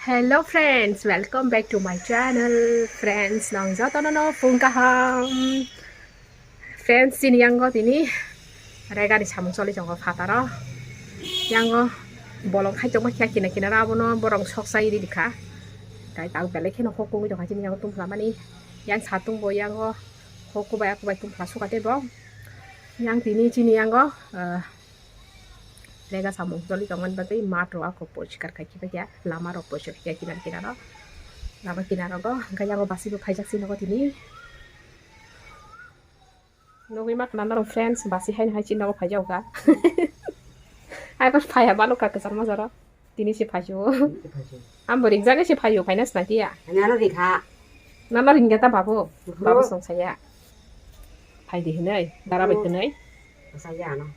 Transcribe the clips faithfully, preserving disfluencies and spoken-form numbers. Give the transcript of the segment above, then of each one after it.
Hello friends, welcome back to my channel. Friends, nong jotono no phung kaham. Friends, chini yango tini regani samung choli tongo phataro. Yango bolong khai tongma khe kina kina abono borong sok sai ri dikha. Tai tang belai kheno hokungwi tongkha chini yango tum phlamani. Yang satung bo yango hokubai akubai tum phla suka tei bo. Yang tini chini yango, eh, Lega samung choli tongmani bagwi mat rok ako poriskar khai khibai khe, lama rok poriskar khai kinar kinar o, lama kinar rogo, hwnkhe yango basi bo phaijak si nogo tini. Nugwi ma khna norok friends, basi haino hai chini nogo phaijak kha. Hai pas phaiya balo kha kwchangma jora, tini se phaio. Tini se phaio. Ambo ringjak se phaio, phaina sna tiya. Ani ano rikha. Nana ringya ta babu, Babu. Babu song saya. Phaidi hinai, dara bai Babu. Hinai. Saya ano.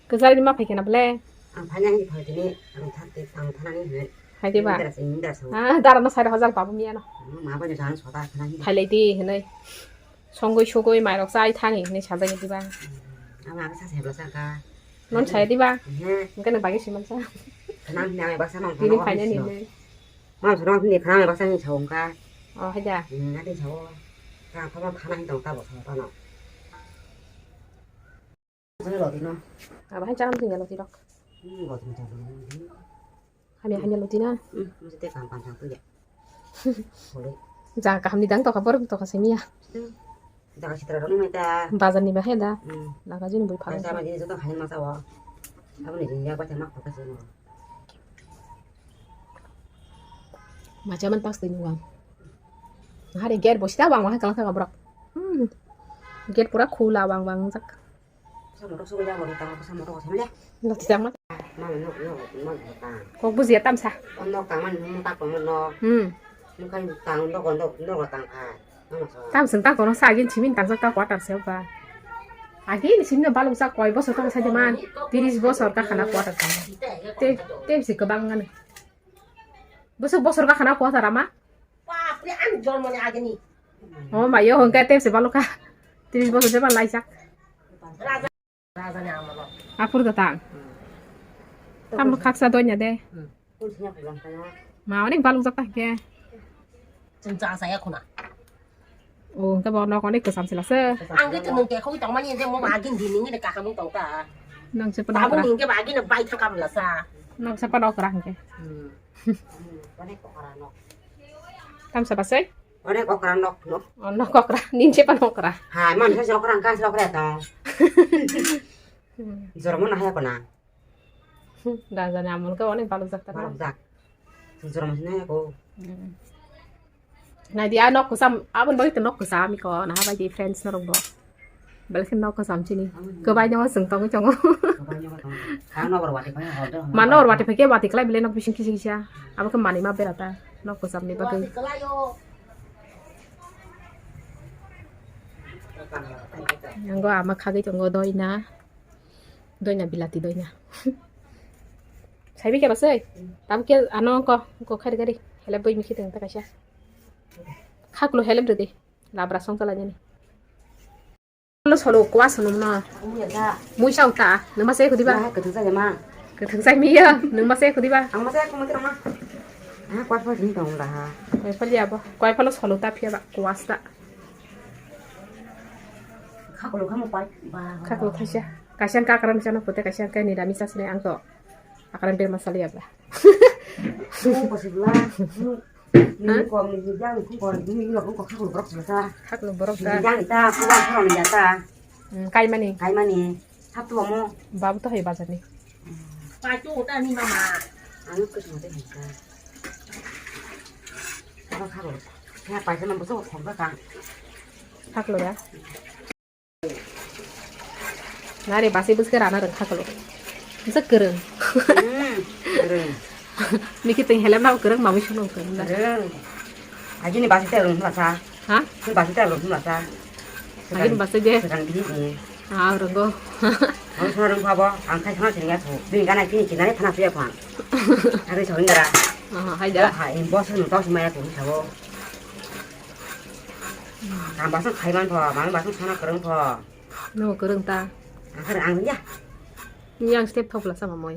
Kwchari ma phaikhe na ble? Ang phanya hinwi phai tini, ang thak te, ang thanani hinwi. Hai diba? Indra sing, Indra sing. Ah, dara no sari hajar babu miya no. Ma bai jang sota thanani. Phailai di hinwi. Songwi sugwi mairok chai thani hinwi sajagwi diba? Ang ang sa sebla saka. Non saya diba? He. Engke no bagi siman sa. Thanang hinwi baksa mang. Tini thanang phainani sino. Hinwi. Mam sano hinwi thanang baksa hinwi sawong ka. Oh, haja. Hmm, nanti sawo. Thanang thanang hinwi tong tabo sawo tano. Jani loti no. Aba hai cham tinggal loti rok. Hmm, loti no cham. Hani hani loti na. Hmm, mesti te kam kam sang tu ya. Boleh. Jaga kaham ni dang toka borok toka semia. Hmm. Jaga sitra rok ni meta. Bazar ni bahai da. Hmm. Laga juni bui phalang. Jaga jini joto hani masa wa. Abo ni jini ya ba tema kota semo. Macha man pas tini wang. Hari gate bosi ta wang wang kalang kalang borok. Hmm. Gate pura khula wang wang jak. Sa motor sugui ya, motor tang, sa motor ko semle. Nok tang ma. Ma, nok, nok, nok, nok tang. Kok bujiya tamsa. O nok tang man, nok tak tong man nok. Hmm. Nok kan tang, nok, nok, nok tang kha. Mama so. Tam sing tak kono sa agin simin tang sa ta quarter se ba. Agin simin balung sa koi bosor tang sa de man. Tiris bosor ka khana quarter tang. Te, te si kebang ngane. Bosor, bosor ka khana quarter ama. Bapre, ani jormoni ageni. Oh, mayo hongke tepse baloka. Tiris bosor jeba laijak. Raja, raja ni amalo. Apur datang. Hmm. Tam khaksa donya de. Hmm. Pun sinya pulang saya. Ma, onek baluk jak ta ke. Chwng cha saya khuna. Oh, hingke bo nok onek kwcham sila se. Ang ke chwng ke khoi tong mani de mo agin din ni de kaham tong ta. Nang se pa nok ra. Tabuk ni hingke ba agin bai thang kam la sa. Nang se pa nok ra hingke. Hmm. Tamsa basai? Onek okra nok, no? Oh, nok okra, ninche pan okra. Hai, man sa okra, kan sa okra to. Hmm. Jormo na haya kona. Raja ni amol ka onek balok jak ta na. Balok jak. Jormo sini haya ko. Hmm. Nai di, ah, nok kusam, abon bagi to nok kusam iko, nah, bai di friends norok bo. Belai khe nok kwcham chini. Kwbai no chwng tongwi tongo. Kwbai no tongo. Ang nokbar watwi phai hor de. Ma nokbar watwi phai khe watwi kwlai bile nok bising kisa kisa. Abo khe manwi ma bera ta. Nok kwcham ni bagwi. Yango ama khagwi tongo doina. Doina bilati doina. Saibi khe basai. Tam khe ano ko ko khari gari. Helep boi mikhi tong ta kaisa. Khaklo helep de. Labra song chala jani. Lo solo kwa sono no. Mui sa uta. Numa se khudi ba. Kethung sa ma. Kethung sa mi ya. Numa se khudi ba. Ang ma se ko ma. Ah, kwa pa jing tong da ha. Kwa pa ya ba. Kwa pa lo solo ta phia ba. Kwa sta. Khaklo khamo pa ba. Khaklo khaisa. Kaisa kakram chana pote kaisa kai ni rami sa sine ang to. Akaran ber masali abla. Sini posibla. Ini kom ni jang ku kon ni lo ko khaklo borok sa. Khaklo borok sa. Jang ta ku ba khaklo ya ta. Hmm, kai mani. Kai mani. Satu amo. Babu to hai bazar ni. Pacu ta ni mama. Anu ke semua teh ka. Apa khaklo? Ya paisa mampu sok khom ka. Khaklo ya. Nari basi bwswk rana rwng kha kwlwng. Bwswk kwrwng. Hmm, kwrwng. Niki twi helem nang kwrwng, mamwi song nang kwrwng da. Kwrwng. Agini basi ta rwng hwnla sa. Ha? Ni basi ta rwng hwnla sa. Agini basi de. Kwrwng di ni. Ah, rwngo. Ang song rwng phabo, ang khai khana sini ya thu. Bini gana kini kinani khana suya phang. Hari song dara. Ah, hai da. Ha, in boss no tos maya thu sabo. Ang basong khaiman pho, mami basong sana kwrwng pho. No kwrwng ta. Ang kwrwng ang ya. Ni ang step thok la sama moi.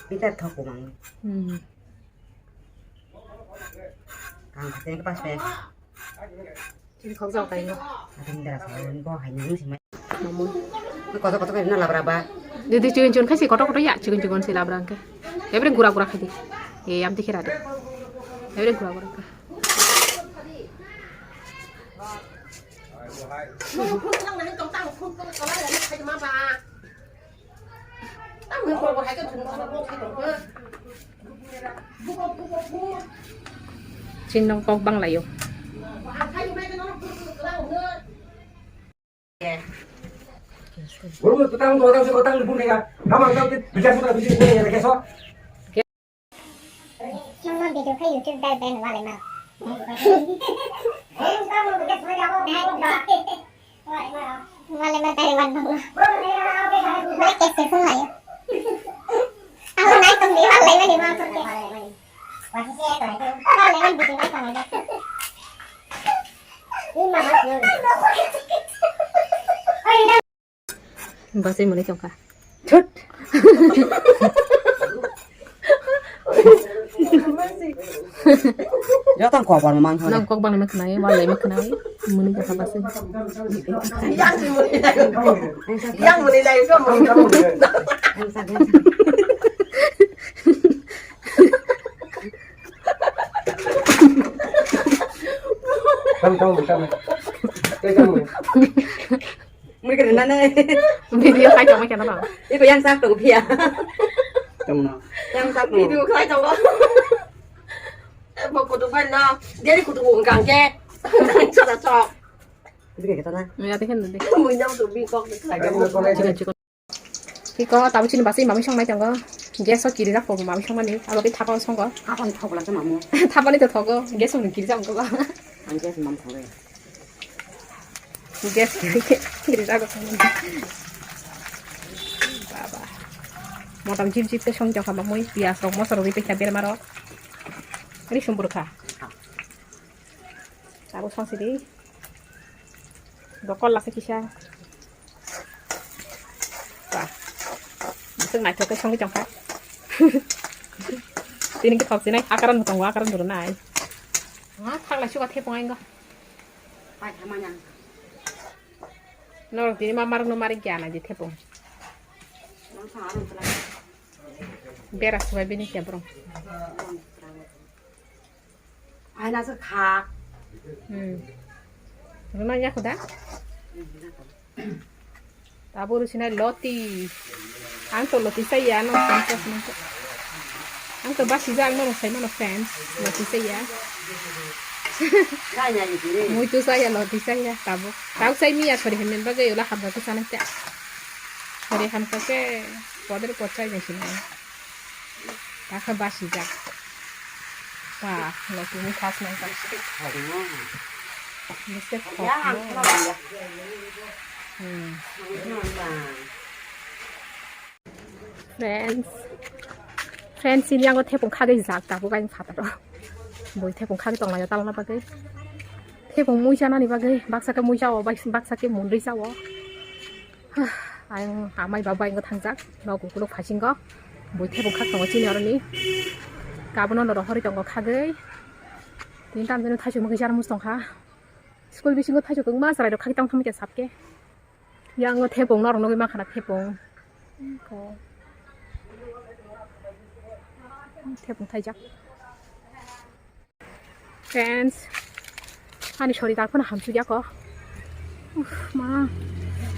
Peter thok ko mang. Hmm. Thank you, Pastor. Chini khok jao kaino. Adin dara sa, bo hai nang si mai. Mamun. Koto koto kaino labra ba. Didi chikon chikon khai si koto koto ya, chikon chikon si labra angke. Ebre gura gura khai di. E, am dikhe ra de. Ebre gura gura khai. Chini nong kok bang laio. Guru, tutang, tutang, tutang, bun kaya. Kamang kau tu bisa sudah bisa, bisa ya, keso. Yang mau video ke YouTube dari Ben Wale mau. Wale mau dari Wan Bangla. Wale kes kes lah ya. Aku naik tong di Wale mau di mana pergi. Wale mau video ke mana. Ini mama. Basui mwnwi tongkha. Thut. Joto kokbar mang thangkha. Nang kokbar mang khwnai, wal lai mang khwnai. Mwnwi tongkha basui. Yang mwnwi lai. Yang mwnwi lai, so mwnwi. Tamo, tamo, tamo. Tamo. Mui kena nana. Video khai tongma kena tong. Iko yang sak tong pia. Tamo na. Yang sak video khai tong. Eh, mau kutu khai na. Dia di kutu wong kang ke. Chok chok. Ini kayak kita na. Ya, teh kan deh. Mui nyam tu bingkok khai. Chicken, chicken. Iko tamo chini basui mamui song nai tongo. Gas o kiri jak pogo mamui song mani. Abo ke thapa song go. Thapa ni thok lang mamu. Thapa ni to thogo. Gas o kiri jak go. Ang gas mam thogo. Gas kiri kiri jago. Baba. Motam jip jip ke song jokha mamui, piyas rok, moso rok, ripikha berma rok. Ri sumbur kha. Abo song sidi. Dokol lasa kisa. Ba. Bising naithok ke song jokha. Tini ke thok sinai akaran mutong akaran duru nai. Ha, thak lai suka thepung aingo. Norok tini ma marok no mari kya na je thepung. Bera subai bini kya bro. Aina se kha. Hmm. Runa ya khuda? Tabuk rusinai loti. Ang to loti saya, ano, ang to, ang to basi ja, ang no sai mano friends. Loti saya. Kanya ni kire. Mui tu saya, loti saya, tabuk. Tabuk sai miya sori hemen bagai ula hamda tu sana kya. Sori hamka ke poder pochai ni sini. Takha basi jak. Ba, loti ni khas nang tak. Biscuit khok no. Biscuit khok no. Hmm. Friends. Friends, ini ang thepung khagwi jak tabuk ang phataro. Bui thepung khagwi tonglaio talna bagwi. Thepung muisa nani bagwi, baksa khe muisa o, baksa khe munrisa o. Ang amai baba ingo thangjak, nok ukuluk phasingo. Bui thepung khak tongo chini oroni. Kabono norok hori tongo khagwi. Tini tamjani thaichuk mokhe jar mus tongkha. School bisingo thaichuk kwbangma chwrairok khagwi tang thangma khe sapkhe. Yango thepung norok nugwi mankha na thepung. Thepung thaijak. Friends, ani sori tar phano hamsuk ya ko. Uf, ma,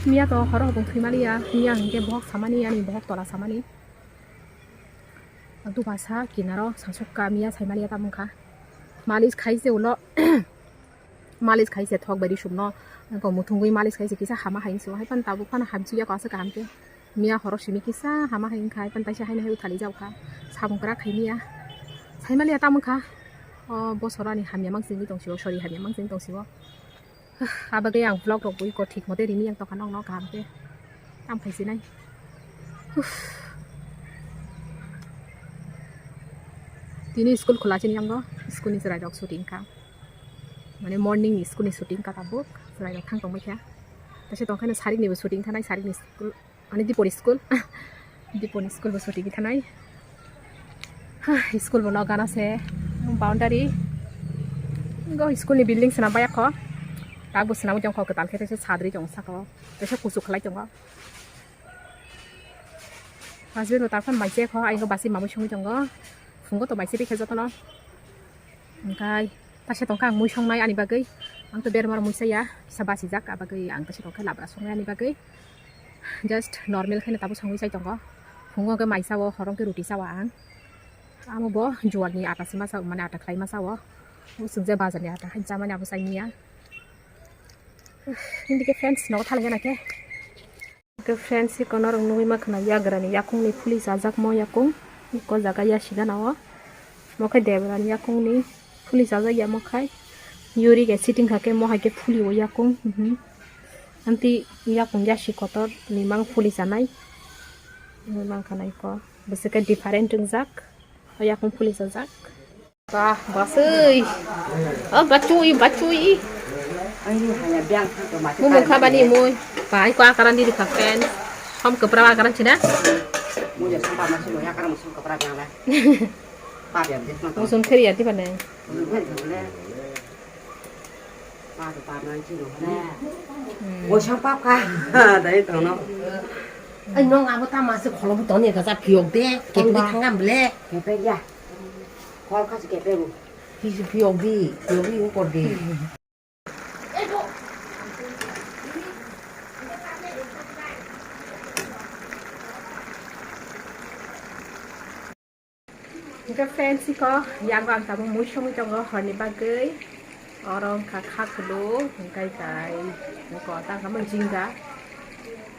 miya to horo hopong thwi maliya, miya hingke bohok samani, ani bohok tola samani. Ang tu basa kinaro sangsuk ka miya sai maliya tamung kha. Malis khai se ulo, malis khai se thok bai ri sumno. Ang ko muthungwi malis khai se kisa hama hai so, hai pan tabuk phano hamsuk ya ko asa kaham ke. Miya horo simi kisa hama hai wngkha, hai pan taisa haino hai uthali jaokha. Samung kwrak khai miya. Saimaliya tamo kha. O bosoro ani hamya mang singwi tongsibo, sori hamya mang singwi tongsibo. Abagwi ang vlog rok bui ko thik mote rimi yang tongkha nokno kaham khe. Tam khai sinai. Uff. Tini school khula chini yango, school ni chwrai rok shooting kha. Mane morning ni school ni shooting kha tabuk, chwrai rok thang tongbai kha. Taisa tongkha no sarik ni bo shooting kha nai, sarik ni school. Ani Dipori school. Dipori school bo suti thanai. Ha, school bo nok gana se boundary. Go school ni building swnam baya kho. Tabuk swnamwi tongkho kwtal khe, tesa sadri tong saka o. Tesa kuchuk khlai tongo. Husband bo tarphan mai se kho, ai go basi mamui songwi tongo. Phungo to mai se bikhe jotono. Hwnkhe tase tongkha ang mui songnai ani bagwi. Ang to berma mui saya, kisa basijak, abagwi ang tase tongkha labra songnai ani bagwi. Just normal khe tabuk songwi sai tongo. Phungo khe mai sao, horong khe ruti sao ang. Amo bo jual ni ata sima sao, mane ata khlai ma sao. Usuk je bazar ni ata, hai chamani abo sai niya. Hindi khe friends, nogo thalai gana khe. Khe friends, iko norok nugwi ma khna yagra ni yakung ni phuli chajakmo yakung. Iko jaga yasi gana o. Mo khe debra ni yakung ni phuli chajak ya mo khai. Yuri khe sitting kha khe mo hai khe phuli o yakung. Mhm. Anti yakung yasi kotor ni mang phuli chanai. Ni mang khna iko. Bwswk khe different wngjak. O yakung phuli chajak. Ba, basui. O bachui, bachui. Mumung kha bani mui. Ba, ai ko akaran di dikha pen. Som kepra akaran china. Musun kheri ya di bane. Pap pap nang chini hole. Hmm. Bo sang pap ka. Dai tono. Ai nong abo ta mase kholo bu toni ka sa phiyok de. Ketu di thangam ble. Kepe ya. Khol ka si kepe bu. Hi si phiyok di. Phiyok di ungkor di. Hingke friends, iko yago ang tabuk mui songwi tongo horni bagwi. Oro wngkha khakhulu, hingkai tai iko tangkha mo jingga.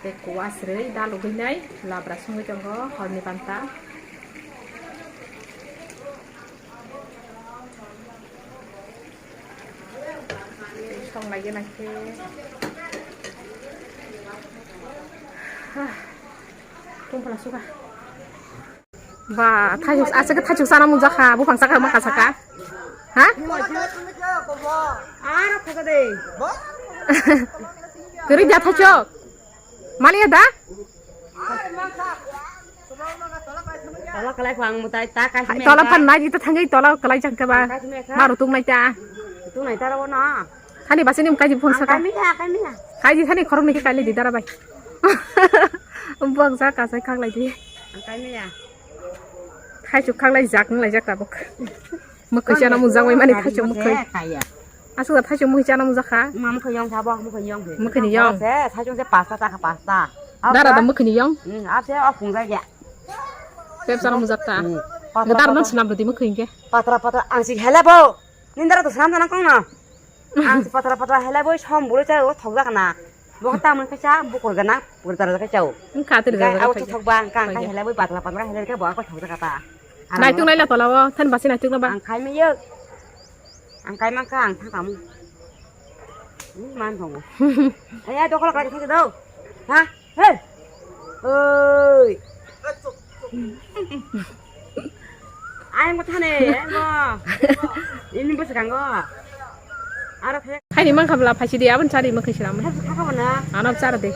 Tei kuwa srwi dalugwi nai labra songwi tongo horni banta. Song lagi nangkhe. Hah. Tungpala suka. Ba, thaichuk, aswk thaichuk sana mungjakha, buphang saka, maka saka. Ha? Kwrwi da thaichuk. Maliya da? Tola kalai phang mutai ta kai. Tola phan nai jita thangjai tola kalai jangka ba. Maru tung nai ta. Tung nai ta ro na. Thani basi nim kaji phone saka. Kaimi ya, kaimi ya. Kaji thani khorok niki kaile di dara bai. Buang sa kasai khaklai di. Kaimi ya. Thaichuk khaklai jak nglai jak tabuk. Mwkhwi chana mujak bai mani thaichuk mwkhwi. Aswk thaichuk mwkhwi chana mujak kha. Ma mwkhwi yong sabo, mwkhwi yong. Mwkhwi ni yong. Se thaichuk se pasta ta kha pasta. Dara da mwkhwi ni yong. Hmm, ase o phung ja ya. Pep chana mujak ta. Dara no sinam rodi mwkhwi ke. Patra patra ang si hele bo. Nindara to swnam jana kong no. Ang si patra patra helai boi som buro cha o thok jak na. Bo ta mun kaisa bukur gana, bukur tar jak cha o. Wngkha tiri jak jak. Ang thok ba ang kang kai helai boi patla patla helai ke bo ko thok jak ta. Naitung naila tola o, than basi naitung na ba. Ang khai me yo. Ang kai mang ka ang thang kamu. Ni man thong. Aya dokol kai thok do. Ha? Hey! Oi! Ai mo thane, ai mo. Ini bos kanggo. Aro khe. Khaini mang khabla phaisi di abon chari mo khaisi ram. Kha kha na. Ano char de.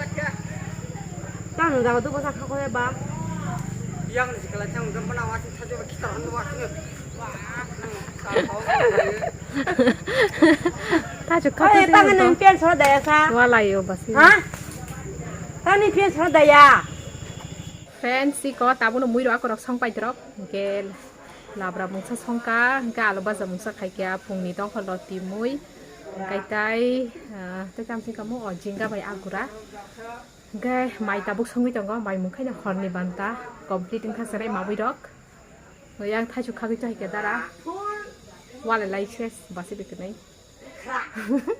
Tang jaga tu bos kha kho ba. Yang ni kala chang gam bana wa thajwa khitar han wa. Thaichuk kha. Oi, tang nang pen so daya sa. Walai o basi. Ha? Tani pen so daya. Friends, si ko tabuno mui rok akorok song pai torok. Hingke labra mungsa songka, hingke alu baja mungsa khaikya, phungni dongkhol roti mui. Hingke tai, ah, tai tam singka mo, o jingga bai agura. Hingke mai tabuk songwi tongo, mai mungkhaino horni banta complete wngkha serai mabui rok. Yang thaichuk khagwi chahikhe dara. Walai lai ses basi bikinai.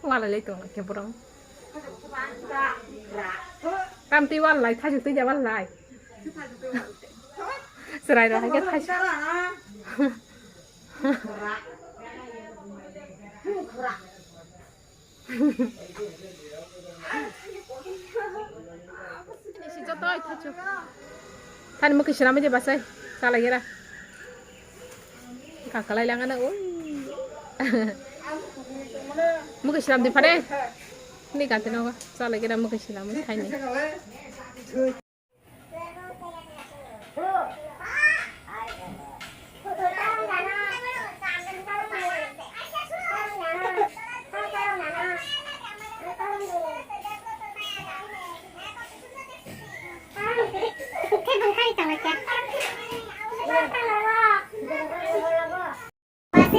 Walai lai tong khe borok. Tam twi walai thaichuk twi ja walai. Serai rok hai khe thaichuk. Thani mwkhwi swnamwi de bachai, chalai gira. Kakalai langana oi. Mwkhwi swnam di phare. Ni kanti no chalai gira mwkhwi swnamwi thaini.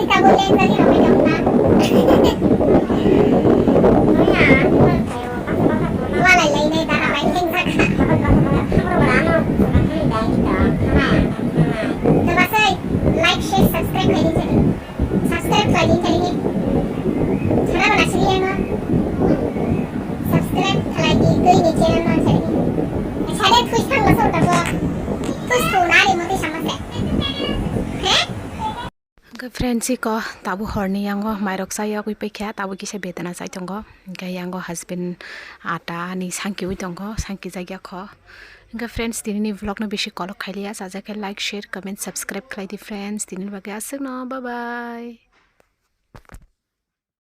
Tabuk lengjak rok bai tongkha. Wala lainai dara bai lengjak. Tobasai like, share, subscribe khaidi channel. Subscribe khaidi channel. Sana bana sini yang. Subscribe khaidi koi ni channel man sini. Channel twist thang masuk tabo. Twist tu nari mati sama se. Heh? Hwnkhe friends, iko tabuk horni yango mairok chayogwi paikha, tabuk kisa betana chai tongo. Hwnkhe yango husband ata ni sankiwi tongo, sanki jakya kho. Hwnkhe friends, tinini vlog no bisi kolok khailiya, chajakhe like, share, comment, subscribe khlai di friends. Tinini bagwi aswkno, bye bye.